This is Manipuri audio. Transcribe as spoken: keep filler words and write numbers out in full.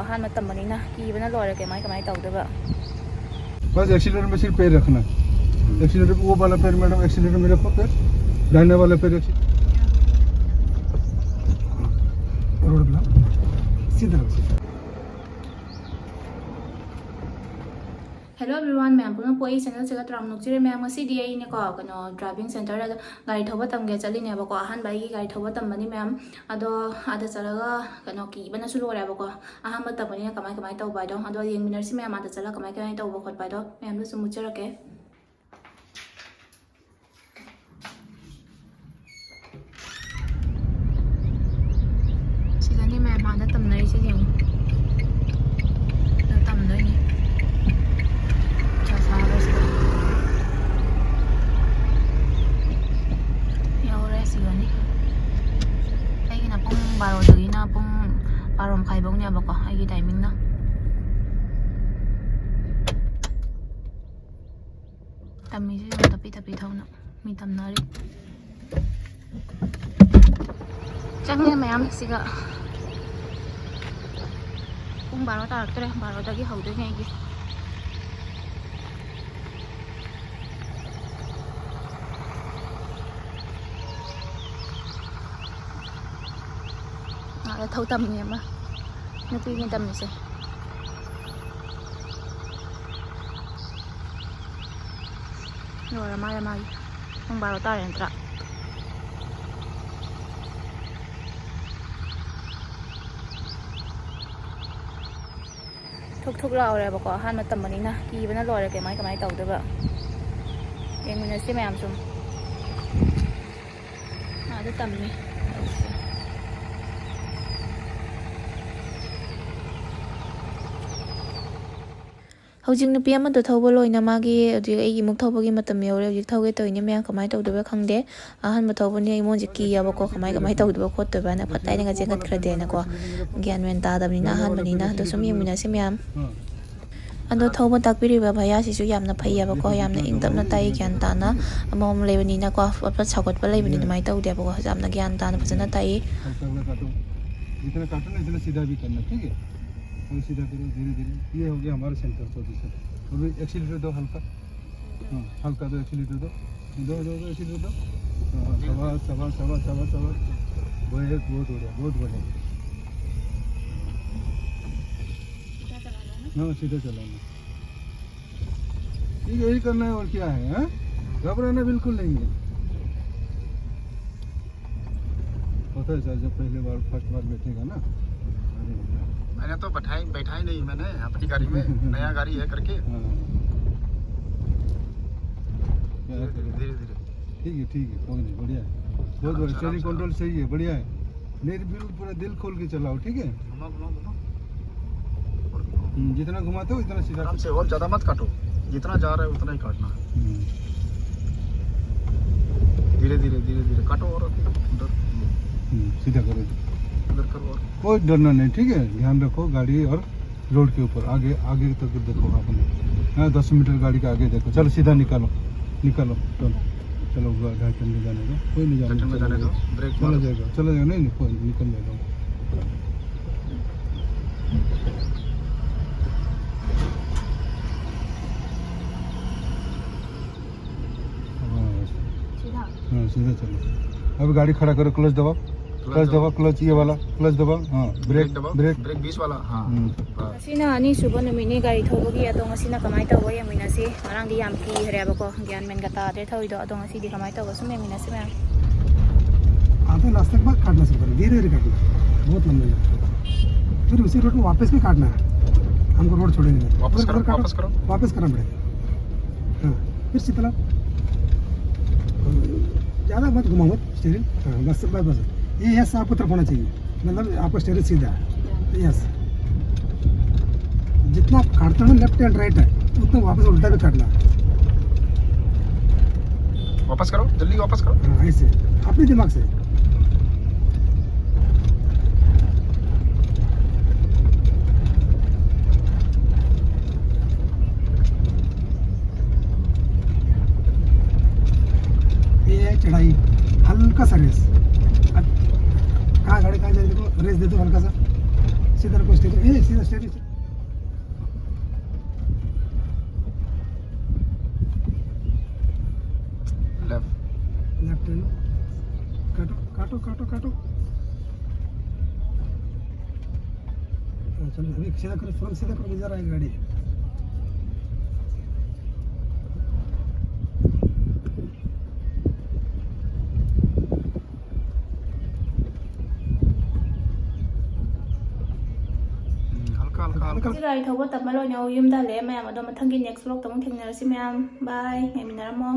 ꯑꯍꯥꯟꯕ ꯇꯝꯕꯅꯤꯅ ꯀꯤꯕꯅ ꯂꯣꯏꯔꯦ, ꯀꯃꯥꯏ ꯀꯃꯥꯏ ꯇꯧꯗꯣꯏꯕ? बस एक्सीलरेटर में सिर्फ पैर रखना है। एक्सीलरेटर, वो वाला पैर मैडम, एक्सीलरेटर में रखो पैर, दाहिने वाला पैर एक्सीलरेटर। Road block. सीधा रहो, सीधा। Hello everyone, ꯃꯌꯥꯝ ꯄꯨꯝꯅꯃꯛꯄꯨ ꯑꯩ ꯆꯦꯅꯦꯜꯁꯤꯗ ꯇꯔꯥꯝꯅ ꯑꯣꯛꯆꯔꯤ꯫ ꯃꯌꯥꯝ, ꯉꯁꯤꯗꯤ ꯑꯩꯅꯀꯣ, ꯀꯩꯅꯣ, ꯗ꯭ꯔꯥꯏꯚꯤꯡ ꯁꯦꯟꯇꯔꯗ ꯒꯥꯔꯤ ꯊꯧꯕ ꯇꯝꯒꯦ ꯆꯠꯂꯤꯅꯦꯕꯀꯣ꯫ ꯑꯍꯥꯟꯕ ꯑꯩꯒꯤ ꯒꯥꯔꯤ ꯊꯧꯕ ꯇꯝꯕꯅꯤ ꯃꯌꯥꯝ꯫ ꯑꯗꯣ ꯑꯥꯗ ꯆꯠꯂꯒ, ꯀꯩꯅꯣ, ꯀꯤꯕꯅꯁꯨ ꯂꯣꯏꯔꯦꯕꯀꯣ꯫ ꯑꯍꯥꯟꯕ ꯇꯝꯕꯅꯤꯅ ꯀꯃꯥꯏ ꯀꯃꯥꯏ ꯇꯧꯕ ꯍꯥꯏꯗꯣ, ꯑꯗꯣ ꯌꯦꯡꯃꯤꯟꯅꯔꯁꯤ ꯃꯌꯥꯝ, ꯑꯥꯗ ꯆꯠꯂꯒ ꯀꯃꯥꯏ ꯀꯃꯥꯏ ꯇꯧꯕ ꯈꯣꯠꯄ ꯍꯥꯏꯗꯣ ꯃꯌꯥꯝꯗꯁꯨ ꯎꯠꯆꯔꯛꯀꯦ꯫ ꯁꯤꯗꯅꯤ ꯃꯌꯥꯝ ꯑꯥꯗ ꯇꯝꯅꯔꯤꯁꯦ ꯌꯦꯡꯉꯨ꯫ ꯑꯗ ꯇꯝꯗꯣꯏꯅꯤ꯫ ꯅꯨꯡꯁꯥ ꯁꯥꯕꯁꯤꯗ꯫ ꯌꯧꯔꯦ, ꯁꯤꯗꯅꯤ꯫ ꯑꯩꯒꯤꯅ ꯄꯨꯡ ꯕꯥꯔꯣꯗꯒꯤꯅ ꯄꯨꯡ ꯕꯥꯔꯣ ꯃꯈꯥꯏꯐꯧꯅꯦꯕꯀꯣ ꯑꯩꯒꯤ ꯇꯥꯏꯃꯤꯡꯅ꯫ ꯇꯝꯃꯤꯁꯦ ꯌꯦꯡꯉꯨ, ꯇꯞꯄꯤ ꯇꯞꯄꯤ ꯊꯧꯅ ꯃꯤ ꯇꯝꯅꯔꯤ꯫ ꯆꯪꯉꯦ ꯃꯌꯥꯝ ꯁꯤꯒ꯫ ꯄꯨꯡ ꯕꯥꯔꯣ ꯇꯥꯔꯛꯇ꯭ꯔꯦ, ꯕꯥꯔꯣꯗꯒꯤ ꯍꯧꯗꯣꯏꯅꯦ ꯑꯩꯒꯤ꯫ ꯑꯥꯗ ꯊꯧ ꯇꯝꯃꯤ ꯑꯃ, ꯅꯨꯄꯤꯅ ꯇꯝꯃꯤꯁꯦ꯫ ꯂꯣꯏꯔ ꯃꯥꯜꯂꯦ ꯃꯥꯒꯤ꯫ ꯄꯨꯡ ꯕꯥꯔꯣ ꯇꯥꯔꯦ ꯅꯠꯇ꯭ꯔꯥ? ꯊꯨꯛ ꯊꯨꯛ ꯂꯥꯎꯔꯦꯕꯀꯣ, ꯑꯍꯥꯟꯕ ꯇꯝꯕꯅꯤꯅ ꯀꯤꯕꯅ ꯂꯣꯏꯔꯦ꯫ ꯀꯃꯥꯏ ꯀꯃꯥꯏ ꯇꯧꯗꯣꯏꯕ? ꯌꯦꯡꯃꯤꯟꯅꯁꯤ ꯃꯌꯥꯝ ꯁꯨꯝ꯫ ꯑꯥꯗ ꯇꯝꯃꯤ꯫ ꯍꯧꯖꯤꯛ ꯅꯨꯄꯤ ꯑꯃꯗꯣ ꯊꯧꯕ ꯂꯣꯏꯅ ꯃꯥꯒꯤ ꯍꯧꯖꯤꯛ ꯑꯩꯒꯤ ꯑꯃꯨꯛ ꯊꯧꯕꯒꯤ ꯃꯇꯝ ꯌꯧꯔꯦ꯫ ꯍꯧꯖꯤꯛ ꯊꯧꯒꯦ ꯇꯧꯔꯤꯅꯦ ꯃꯌꯥꯝ, ꯀꯃꯥꯏꯅ ꯇꯧꯗꯣꯏꯕ ꯈꯪꯗꯦ꯫ ꯑꯍꯥꯟꯕ ꯊꯧꯕꯅꯤ, ꯑꯩꯉꯣꯟꯁꯦ ꯀꯤꯌꯦꯕꯀꯣ, ꯀꯃꯥꯏ ꯀꯃꯥꯏ ꯇꯧꯗꯣꯏꯕ ꯈꯣꯠꯇꯣꯏꯕꯅ, ꯐꯠ ꯍꯥꯏꯅꯒ ꯆꯦꯟꯈꯠꯈ꯭ꯔꯗꯦꯅꯀꯣ꯫ ꯒ꯭ꯌꯥꯟ ꯃꯦꯟ ꯇꯥꯗꯕꯅꯤꯅ ꯑꯍꯥꯟꯕꯅꯤꯅ꯫ ꯑꯗꯣ ꯁꯨꯝ ꯌꯦꯡꯃꯤꯟꯅꯁꯤ ꯃꯌꯥꯝ꯫ ꯑꯗꯣ ꯊꯧꯕ ꯇꯥꯛꯄꯤꯔꯤꯕ ꯚꯩꯌꯥꯁꯤꯁꯨ ꯌꯥꯝꯅ ꯐꯩꯌꯦꯕꯀꯣ, ꯌꯥꯝꯅ ꯏꯪ ꯇꯞꯅ ꯇꯥꯛꯏ, ꯒ꯭ꯌꯥꯟ ꯇꯥꯅ꯫ ꯑꯃꯃꯝ ꯂꯩꯕꯅꯤꯅꯀꯣ, ꯄꯠ ꯄꯠ ꯁꯥꯎꯒꯠꯄ ꯂꯩꯕꯅꯤ, ꯑꯗꯨꯃꯥꯏꯅ ꯇꯧꯗꯦꯕꯀꯣ, ꯌꯥꯝꯅ ꯒ꯭ꯌꯥꯟ ꯇꯥꯅ ꯐꯖꯅ ꯇꯥꯛꯏ꯫ जितना काटो ना, इतना सीधा भी करना, ठीक है? अभी सीधा करो धीरे धीरे। ये हो गया हमारा सेंटर पोजीशन। अभी एक्सीलरेटर दो हल्का। हाँ, हल्का दो, एक्सीलरेटर दो। दो दो दो, एक्सीलरेटर दो। हाँ, शाबाश शाबाश शाबाश शाबाश शाबाश। बहुत बहुत बढ़िया, बहुत बढ़िया। हाँ, सीधा चलाना। ठीक है, यही करना है और क्या है, हाँ? घबराना बिल्कुल नहीं है। होता है सर, जब पहली बार, फर्स्ट बार बैठेगा ना। मैंने तो बैठा ही बैठा ही नहीं मैंने अपनी गाड़ी में। नया गाड़ी है करके। हाँ। क्या धीरे करें? धीरे धीरे धीरे। ठीक है, ठीक है, कोई नहीं, बढ़िया है। बहुत आराम बढ़िया, से, आराम स्टीयरिंग से, आराम कंट्रोल से। सही है, बढ़िया है। नहीं तो बिल्कुल पूरा दिल खोल के चलाओ, ठीक है? घुमा घुमा घुमा। हम्म, जितना घुमाते हो उतना सीधा। आराम से, और ज्यादा मत काटो। जितना जा रहा है उतना ही काटना है। हम्म, धीरे धीरे धीरे धीरे काटो और उधर हम्म, सीधा करो। उधर करो और। कोई डरना नहीं, ठीक है? ध्यान रखो गाड़ी और रोड के ऊपर, आगे आगे तक देखो आपने। हाँ, दस मीटर गाड़ी के आगे देखो। चलो सीधा निकालो, निकालो। चलो, चलो, वो ढाई टन में जाने दो, कोई नहीं जाने ढाई टन में चलो, जाने दो। ब्रेक चला मारो। जाएगा, चला जाएगा। नहीं नहीं, कोई निकल जाएगा। हाँ, सीधा। हाँ, सीधा चलो। अब गाड़ी खड़ा करो, क्लच दबाओ, क्लच दबाओ, क्लच ये वाला, क्लच दबाओ। हाँ, ब्रेक, ब्रेक दबाओ। ब्रेक। ब्रेक बीच वाला। हाँ। ꯎꯝ꯫ ꯕꯁ꯫ ꯉꯁꯤꯅ ꯑꯅꯤꯁꯨꯕ ꯅꯨꯃꯤꯠꯅꯤ ꯒꯥꯔꯤ ꯊꯧꯕꯒꯤ꯫ ꯑꯗꯣ ꯉꯁꯤꯅ ꯀꯃꯥꯏꯅ ꯇꯧꯕ ꯌꯦꯡꯃꯤꯟꯅꯁꯤ꯫ ꯉꯔꯥꯡꯗꯤ ꯌꯥꯝ ꯀꯤꯈ꯭ꯔꯦꯕꯀꯣ, ꯒ꯭ꯌꯥꯟ ꯃꯦꯟꯒ ꯇꯥꯗ꯭ꯔꯦ ꯊꯧꯔꯤꯗꯣ꯫ ꯑꯗꯣ ꯉꯁꯤꯗꯤ ꯀꯃꯥꯏꯅ ꯇꯧꯕ, ꯁꯨꯝ ꯌꯦꯡꯃꯤꯟꯅꯁꯤ ꯃꯌꯥꯝ꯫ आपको रास्ते के बाद काटना शुरू करें, धीरे धीरे काटना, बहुत लंबा है। फिर उसी रोड में वापस भी काटना है, हमको रोड छोड़ेंगे नहीं। वापस उधर करो, काटो, वापस करो। वापस करना पड़ेगा। हाँ, फिर शीतला, ज़्यादा मत घुमाओ, मत स्टीयरिंग। हाँ, बस बस बस, ये यस आपको तरफ होना चाहिए, मतलब आपका स्टीयरिंग सीधा है। यस, जितना आप काटते हो ना लेफ्ट एंड राइट है, उतना वापस उल्टा भी काटना है। वापस करो, जल्दी वापस करो। हाँ, ऐसे अपने दिमाग से। ये है चढ़ाई, हल्का सा रेस। अब कहाँ गाड़ी कहाँ जाए, देखो, रेस दे दो हल्का सा। सीधा रखो, सीधा, ए, सीधा, सीधा, सीधा। लेफ्ट। लेफ्ट है ना? काटो, काटो, काटो, काटो। हाँ, चलो, अभी सीधा करो, फ्रंट सीधा करो, इधर आएगी गाड़ी। ꯎꯝ, ꯍꯜꯀꯥ, ꯍꯜꯀꯥ, ꯍꯜꯀꯥ꯫ ꯁꯤ ꯒꯥꯔꯤ ꯊꯧꯕ ꯇꯝꯕ ꯂꯣꯏꯅ ꯌꯨꯝꯗ ꯍꯜꯂꯛꯑꯦ ꯃꯌꯥꯝ꯫ ꯑꯗꯣ ꯃꯊꯪꯒꯤ next vlogꯇ ꯑꯃꯨꯛ ꯊꯦꯡꯅꯔꯁꯤ ꯃꯌꯥꯝ꯫ Bye꯫ ꯉꯥꯏꯃꯤꯟꯅꯔꯝꯃꯣ꯫